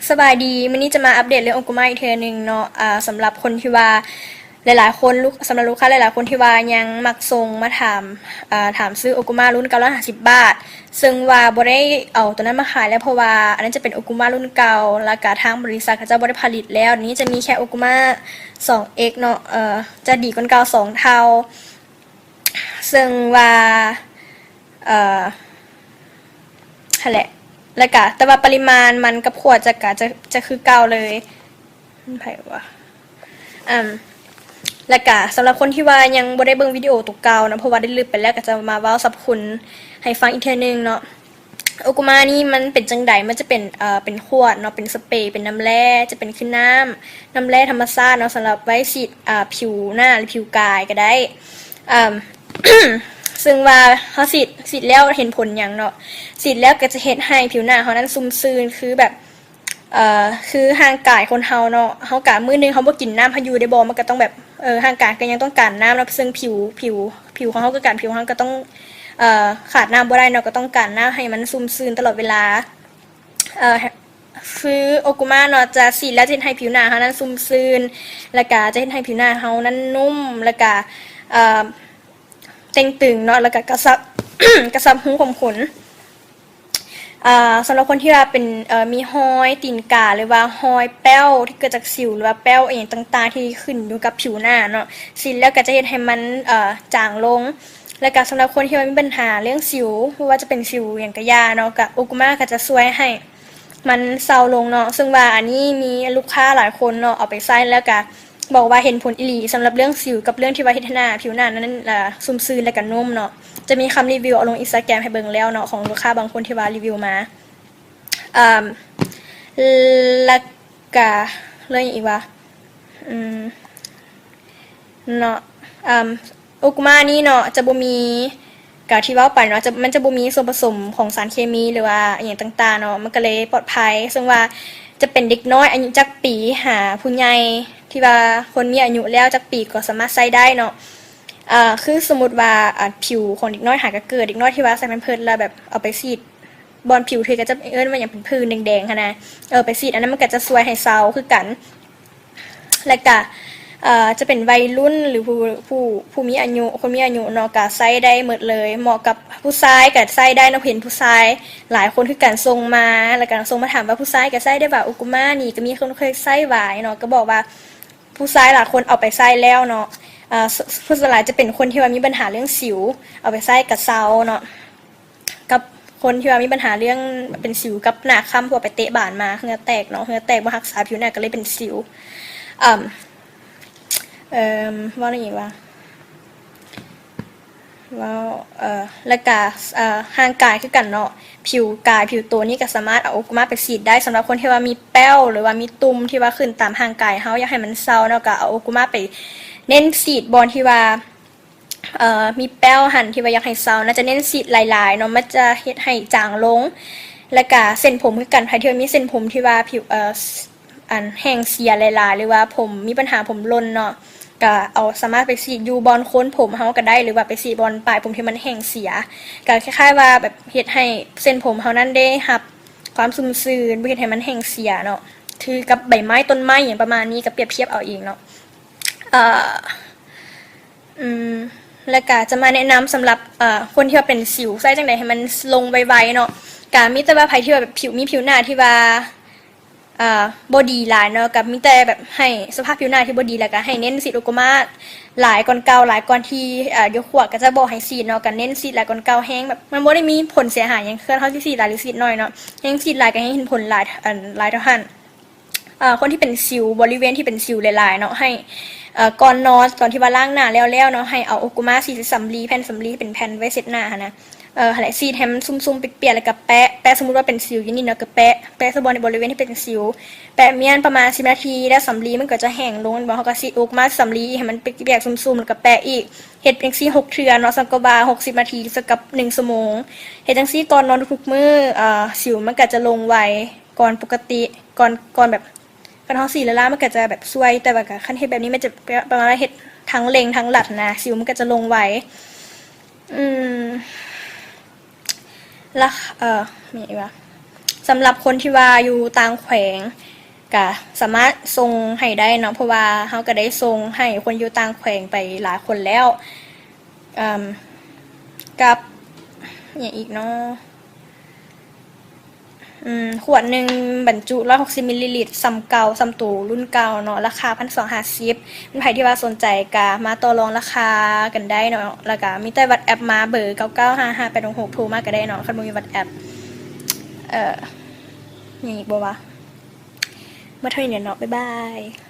ສະບາຍດີ, ມື້ນີ້ຈະມາອັບເດດເລື່ອງໂອກູມາອີກເທື່ອໜຶ່ງເນາະ. ອາ ສຳລັບຄົນທີ່ວ່າ ຫຼາຍໆຄົນ ລູກ ສຳລັບລູກຄ້າຫຼາຍໆຄົນທີ່ວ່າຍັງມັກສົ່ງມາຖາມ ອາ ຖາມຊື້ໂອກູມາລຸ້ນເກົ້າຮ້ອຍຫ້າສິບບາດ ເຊິ່ງວ່າບໍ່ໄດ້ເອົາຕົວນັ້ນມາຂາຍແລ້ວ ເພາະວ່າອັນນັ້ນຈະເປັນໂອກູມາລຸ້ນເກົ່າ ແລ້ວກະທາງບໍລິສັດເຂົາເຈົ້າບໍ່ໄດ້ຜະລິດແລ້ວ. ນີ້ຈະມີແຄ່ໂອກູມາສອງເອັກເນາະ ເອີ ຈະດີກວ່າເກົ່າສອງເທົ່າ ເຊິ່ງວ່າ ເອີ ຫັ້ນແຫຼະ ແລ້ວກະ ແຕ່ວ່າປະລິມານມັນກັບຂວດຈະ ກະຈະ ຈະຄືເກົ່າເລີຍ. ໃຜວະ? ອາ ແລ້ວກະ ສຳລັບຄົນທີ່ວ່າຍັງບໍ່ໄດ້ເບິ່ງວິດີໂອໂຕເກົ່າເນາະ ເພາະວ່າໄດ້ລຶບໄປແລ້ວ ກະຈະມາເວົ້າສັບຄຸນໃຫ້ຟັງອີກເທື່ອໜຶ່ງເນາະ. ໂອກູມານີ້ມັນເປັນຈັ່ງໃດ? ມັນຈະເປັນ ເອີ ເປັນຂວດເນາະ ເປັນສະເປ ເປັນນ້ຳແຮ່ ຈະເປັນຄືນ້ຳ ນ້ຳແຮ່ທຳມະຊາດເນາະ ສຳລັບໄວ້ສີດ ອາ ຜິວໜ້າ ຫຼື ຜິວກາຍກະໄດ້. ອາ ເຊິ່ງວ່າເຮົາສີດ ສີດແລ້ວເຫັນຜົນຫຍັງເນາະ? ສີດແລ້ວກະຈະເຮັດໃຫ້ຜິວໜ້າເຮົານັ້ນຊຸ່ມຊື່ນ ຄືແບບ ເອີ ຄືຮ່າງກາຍຄົນເຮົາເນາະ ເຮົາກະມື້ໜຶ່ງເຮົາບໍ່ກິນນ້ຳ ເຮົາຢູ່ໄດ້ບໍ່? ມັນກະຕ້ອງແບບ ເອີ ຮ່າງກາຍກະຍັງຕ້ອງການນ້ຳເນາະ ເຊິ່ງຜິວ ຜິວ ຜິວຂອງເຮົາກະການ ຜິວເຮົາກະຕ້ອງ ເອີ ຂາດນ້ຳບໍ່ໄດ້ເນາະ ກະຕ້ອງການນ້ຳໃຫ້ມັນຊຸ່ມຊື່ນຕະຫຼອດເວລາ. ເອີ ຄືໂອກູມາເນາະ ຈະສີດແລ້ວຈະເຮັດໃຫ້ຜິວໜ້າເຮົານັ້ນຊຸ່ມຊື່ນ ແລ້ວກະຈະເຮັດໃຫ້ຜິວໜ້າເຮົານັ້ນນຸ້ມ ແລ້ວກະ ເອີ ເຕ່ງຕຶງເນາະ ແລ້ວກະກະຊັບ ກະຊັບຮູຂຸມຂົນ. ອາ ສຳລັບຄົນທີ່ວ່າເປັນ ເອີ ມີຮອຍຕີນກາ ຫຼືວ່າຮອຍແປ້ວທີ່ເກີດຈາກສິວ ຫຼືວ່າແປ້ວອີ່ຫຍັງຕ່າງໆ ທີ່ຂຶ້ນຢູ່ກັບຜິວໜ້າເນາະ ສີດແລ້ວກະຈະເຮັດໃຫ້ມັນ ເອີ ຈາງລົງ. ແລ້ວກະສຳລັບຄົນທີ່ວ່າມີບັນຫາເລື່ອງສິວ ບໍ່ວ່າຈະເປັນສິວຫຍັງກະຢ່າເນາະ ກະໂອກູມາກະຈະຊ່ວຍໃຫ້ມັນເຊົາລົງເນາະ. ເຊິ່ງວ່າອັນນີ້ມີລູກຄ້າຫຼາຍຄົນເນາະ ເອົາໄປໃຊ້ແລ້ວກະ ບອກວ່າເຫັນຜົນອີ່ຫຼີ ສຳລັບເລື່ອງສິວກັບເລື່ອງທີ່ວ່າເຮັດໃຫ້ໜ້າ ຜິວໜ້ານັ້ນ ເອີ ຊຸ່ມຊື່ນ ແລ້ວກະນຸ້ມເນາະ. ຈະມີຄຳຣີວິວເອົາລົງອິນສະຕາແກຣມໃຫ້ເບິ່ງແລ້ວເນາະ ຂອງລູກຄ້າບາງຄົນທີ່ວ່າຣີວິວມາ. ເອີ ແລ້ວກະເລື່ອງຫຍັງອີກວະ? ອືມ ເນາະ ອາ ໂອກູມານີ້ເນາະ ຈະບໍ່ມີ ກະທີ່ເວົ້າໄປເນາະ ຈະ ມັນຈະບໍ່ມີສ່ວນປະສົມຂອງສານເຄມີ ຫຼືວ່າອີ່ຫຍັງຕ່າງໆເນາະ ມັນກະເລີຍປອດໄພ. ເຊິ່ງວ່າຈະເປັນເດັກນ້ອຍອາຍຸຈັກປີຫາຜູ້ໃຫຍ່ ທີ່ວ່າຄົນມີອາຍຸແລ້ວຈັກປີກະສາມາດໃຊ້ໄດ້ເນາະ. ເອີ ຄືສົມມຸດວ່າ ອາ ຜິວຂອງເດັກນ້ອຍຫາກະເກີດ ເດັກນ້ອຍທີ່ວ່າໃສ່ແພມເພີດແລ້ວແບບເອົາໄປສີດ ບ່ອນຜິວຖືກ ເຂົາເອີ້ນວ່າຫຍັງ ເປັນຜື່ນແດງໆຫັ້ນນະ ເອີ ໄປສີດ ອັນນັ້ນມັນກະຈະຊ່ວຍໃຫ້ເຊົາຄືກັນ. ແລ້ວກະ ເອີ ຈະເປັນໄວລຸ້ນ ຫຼື ຜູ້ ຜູ້ ຜູ້ມີອາຍຸ ຄົນມີອາຍຸເນາະ ກະໃຊ້ໄດ້ໝົດເລີຍ ເໝາະກັບຜູ້ຊາຍກະໃຊ້ໄດ້ເນາະ. ເຫັນຜູ້ຊາຍຫຼາຍຄົນຄືກັນສົ່ງມາ ແລ້ວກະສົ່ງມາຖາມວ່າ ຜູ້ຊາຍກະໃຊ້ໄດ້ຫວາ ໂອກູມານີ້ ກະມີຄົນເຄີຍໃຊ້ຫວາເນາະ ກະບອກວ່າ ຜູ້ຊາຍຫຼາຍຄົນເອົາໄປໃຊ້ແລ້ວເນາະ. ເອີ ສ່ວນຫຼາຍຈະເປັນຄົນທີ່ວ່າມີບັນຫາເລື່ອງສິວ ເອົາໄປໃຊ້ກະເຊົາເນາະ ກັບຄົນທີ່ວ່າມີບັນຫາເລື່ອງເປັນສິວກັບໜ້າຄ້ຳ ເພາະວ່າໄປເຕະບານມາ ເຫື່ອແຕກເນາະ ເຫື່ອແຕກບໍ່ຮັກສາຜິວໜ້າກະເລີຍເປັນສິວ. ເອີ ເອີ ເວົ້າແນວອີກຫວາ? ເວົ້າ ເອີ ແລ້ວກະ ເອີ ຮ່າງກາຍຄືກັນເນາະ ຜິວກາຍ ຜິວໂຕນີ້ກະສາມາດເອົາໂອກູມາໄປສີດໄດ້. ສຳລັບຄົນທີ່ວ່າມີແປ້ວ ຫຼືວ່າມີຕຸ່ມທີ່ວ່າຂຶ້ນຕາມຮ່າງກາຍເຮົາ ຢາກໃຫ້ມັນເຊົາເນາະ ກະເອົາໂອກູມາໄປເນັ້ນສີດບ່ອນທີ່ວ່າ ເອີ ມີແປ້ວຫັ້ນ ທີ່ວ່າຢາກໃຫ້ເຊົາ ໜ້າຈະເນັ້ນສີດຫຼາຍໆເນາະ ມັນຈະເຮັດໃຫ້ຈາງລົງ. ແລ້ວກະເສັ້ນຜົມຄືກັນ ໃຜທີ່ວ່າມີເສັ້ນຜົມທີ່ວ່າຜິວ ເອີ ອັນແຫ້ງເສຍຫຼາຍໆ ຫຼືວ່າຜົມມີບັນຫາຜົມຫຼົ່ນເນາະ ກະເອົາ ສາມາດໄປສີດຢູ່ບ່ອນໂຄນຜົມເຮົາກະໄດ້ ຫຼືວ່າໄປສີດບ່ອນປາຍຜົມທີ່ມັນແຫ້ງເສຍ ກະຄ້າຍໆວ່າແບບເຮັດໃຫ້ເສັ້ນຜົມເຮົານັ້ນໄດ້ຮັບຄວາມຊຸ່ມຊື່ນ ບໍ່ເຮັດໃຫ້ມັນແຫ້ງເສຍເນາະ ຄືກັບໃບໄມ້ ຕົ້ນໄມ້ ຫຍັງປະມານນີ້ ກະປຽບທຽບເອົາເອງເນາະ. ເອີ ອືມ ແລ້ວກະຈະມາແນະນຳສຳລັບ ເອີ ຄົນທີ່ວ່າເປັນສິວ ໃຊ້ຈັ່ງໃດໃຫ້ມັນລົງໄວໆເນາະ. ກະມີແຕ່ວ່າໃຜທີ່ວ່າແບບຜິວ ມີຜິວໜ້າທີ່ວ່າ ເອີ ບໍ່ດີຫຼາຍເນາະ ກະມີແຕ່ແບບໃຫ້ສະພາບຜິວໜ້າທີ່ບໍ່ດີ ແລ້ວກະໃຫ້ເນັ້ນສີດໂອກູມາຫຼາຍກ່ອນເກົ່າ ຫຼາຍກ່ອນທີ່ ເອີ ຢູ່ຂວດກະຈະບອກໃຫ້ສີດເນາະ ກະເນັ້ນສີດຫຼາຍກ່ອນເກົ່າແຮງ. ແບບມັນບໍ່ໄດ້ມີຜົນເສຍຫາຍຫຍັງ ຄືເຮົາຊິສີດຫຼາຍ ຫຼື ສີດໜ້ອຍເນາະ ແຮງສີດຫຼາຍກະແຮງເຫັນຜົນຫຼາຍ ອັນ ຫຼາຍເທົ່າຫັ້ນ. ເອີ ຄົນທີ່ເປັນສິວ ບໍລິເວນທີ່ເປັນສິວຫຼາຍໆເນາະ ໃຫ້ ເອີ ກ່ອນນອນ ຕອນທີ່ວ່າລ້າງໜ້າແລ້ວໆເນາະ ໃຫ້ເອົາໂອກູມາສີດສຳລີ ແຜ່ນສຳລີເປັນແຜ່ນໄວ້ເຊັດໜ້າຫັ້ນນະ ເອີ ຫັ້ນແຫຼະ ສີດໃຫ້ມັນຊຸ່ມໆ ປຽກໆ ແລ້ວກະແປະ ແປະ ສົມມຸດວ່າເປັນສິວຢູ່ນີ້ເນາະ ກະແປະ ແປະໃສ່ບ່ອນໃນບໍລິເວນທີ່ເປັນສິວ ແປະມ້ຽນປະມານສິບນາທີ ແລ້ວສຳລີມັນກະຈະແຫ້ງລົງ ແມ່ນບໍ່ ເຮົາກະສີດໂອກູມາສຳລີອີກ ໃຫ້ມັນປຽກໆຊຸ່ມໆ ແລ້ວກະແປະອີກ. ເຮັດຈັ່ງຊີ້ຫົກເທື່ອເນາະ ສ່ຳກັບວ່າຫົກສິບນາທີ ສ່ຳກັບໜຶ່ງຊົ່ວໂມງ. ເຮັດຈັ່ງຊີ້ກ່ອນນອນທຸກໆມື້ ເອີ ສິວມັນກະຈະລົງໄວ ກ່ອນປົກກະຕິ ກ່ອນ ກ່ອນແບບ ຄັນເຮົາສີລ້າໆ ມັນກະຈະແບບຊ່ວຍ ແຕ່ວ່າກະຄັນເຮັດແບບນີ້ ມັນຈະປະມານວ່າເຮັດທັງເລັ່ງທັງລັດຫັ້ນນະ ສິວມັນກະຈະລົງໄວ. ອືມ ລະ ເອີ ມີຫຍັງອີກຫວາ? ສຳລັບຄົນທີ່ວ່າຢູ່ຕ່າງແຂວງ ກະສາມາດສົ່ງໃຫ້ໄດ້ເນາະ ເພາະວ່າເຮົາກະໄດ້ສົ່ງໃຫ້ຄົນຢູ່ຕ່າງແຂວງໄປຫຼາຍຄົນແລ້ວ. ເອີ່ມ ກັບຫຍັງອີກເນາະ? ອືມ ຂວດໜຶ່ງບັນຈຸຮ້ອຍຫົກສິບມິນລີລິດ ສ່ຳເກົ່າ ສ່ຳໂຕລຸ້ນເກົ່າເນາະ ລາຄາພັນສອງຫ້າສິບ. ເປັນໃຜທີ່ວ່າສົນໃຈກະມາຕໍ່ລອງລາຄາກັນໄດ້ເນາະ ແລ້ວກະມີແຕ່ວັອດແອັບມາເບີເກົ້າເກົ້າຫ້າຫ້າແປດຫົກຫົກ ໂທມາກະໄດ້ເນາະ ຄັນບໍ່ມີວັອດແອັບ. ເອີ່ ມີອີກບໍ່ວະ? ໝົດເທົ່ານີ້ແຫຼະເນາະ ບາຍບາຍ.